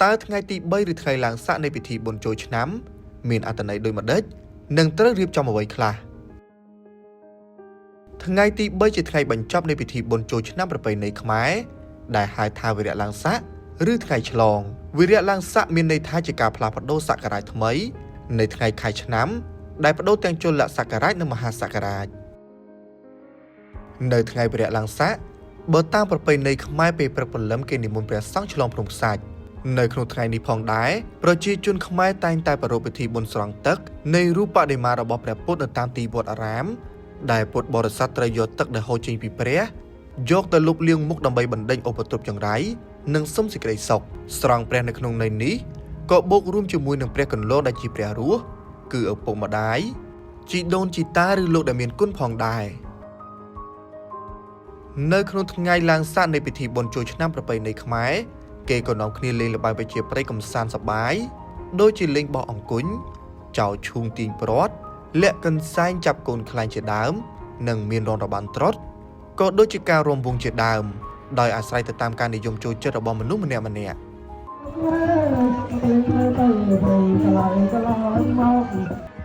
តើថ្ងៃទី3ឬថ្ងៃឡើងស័កនៃពិធីបុណ្យចូលឆ្នាំមានអត្ថន័យដូចម្ដេចនិងត្រូវរៀបចំអ្វីខ្លះថ្ងៃទី3ជាថ្ងៃបញ្ចប់នៃពិធីបុណ្យចូលឆ្នាំប្រពៃណីខ្មែរដែលហៅថាវិរៈឡើងស័កឬថ្ងៃឆ្លងវិរៈឡើងស័កមានន័យថាជាការផ្លាស់ប្ដូរសករាជថ្មីនៃថ្ងៃខែឆ្នាំដែលប្ដូរទាំងជលសករាជនិងមហាសករាជនៅថ្ងៃវិរៈឡើងស័កបើតាមប្រពៃណីខ្មែរពេលព្រឹកព្រលឹមគេនិមន្តព្រះសង្ឃឆ្លងព្រំខ្សាច់នៅក្នុងថ្ងៃនេះផងដែរប្រជាជនខ្មែរតែងតែប្រារព្ធពិធីបុណ្យស្រង់ទឹកនៃរូបបដិមារបស់ព្រះពុទ្ធនៅតាមទីវត្តអារាមដែលពុទ្ធបរិស័ទត្រូវយកទឹកដែលហូរចេញពីព្រះយកទៅលុបលាងមុខដើម្បីបណ្ដេញឧបទ្រពចង្រៃនិងសុំសេចក្តីសុខស្រង់ព្រះនៅក្នុងន័យនេះក៏បូករួមជាមួយនឹងព្រះកន្លងដែលជាព្រះរស់គឺឪពុកម្ដាយជីដូនជីតាឬលោកដែលមានគុណផងដែរនៅក្នុងថ្ងៃឡើងស័កនៃពិធីបុណ្យចូលឆ្នាំប្រពៃណីខ្មែរគេក៏នាំគ្នាលេងល្បែងប្រជាប្រិយកម្សាន្តសប្បាយដូចជាលេងបោះអង្គុញចោលឈូងទាញព្រ័ត្រលាក់កន្សែងចាប់កូនខ្លែងជាដើម និងមានរងរបាំត្រុដិក៏ដូចជាការរាំវង់ជាដើមដោយអាស្រ័យទៅតាមការនិយមចូលចិត្តរបស់មនុស្សម្នាក់ៗ ទៅទៅកន្លែងកន្លែងមក។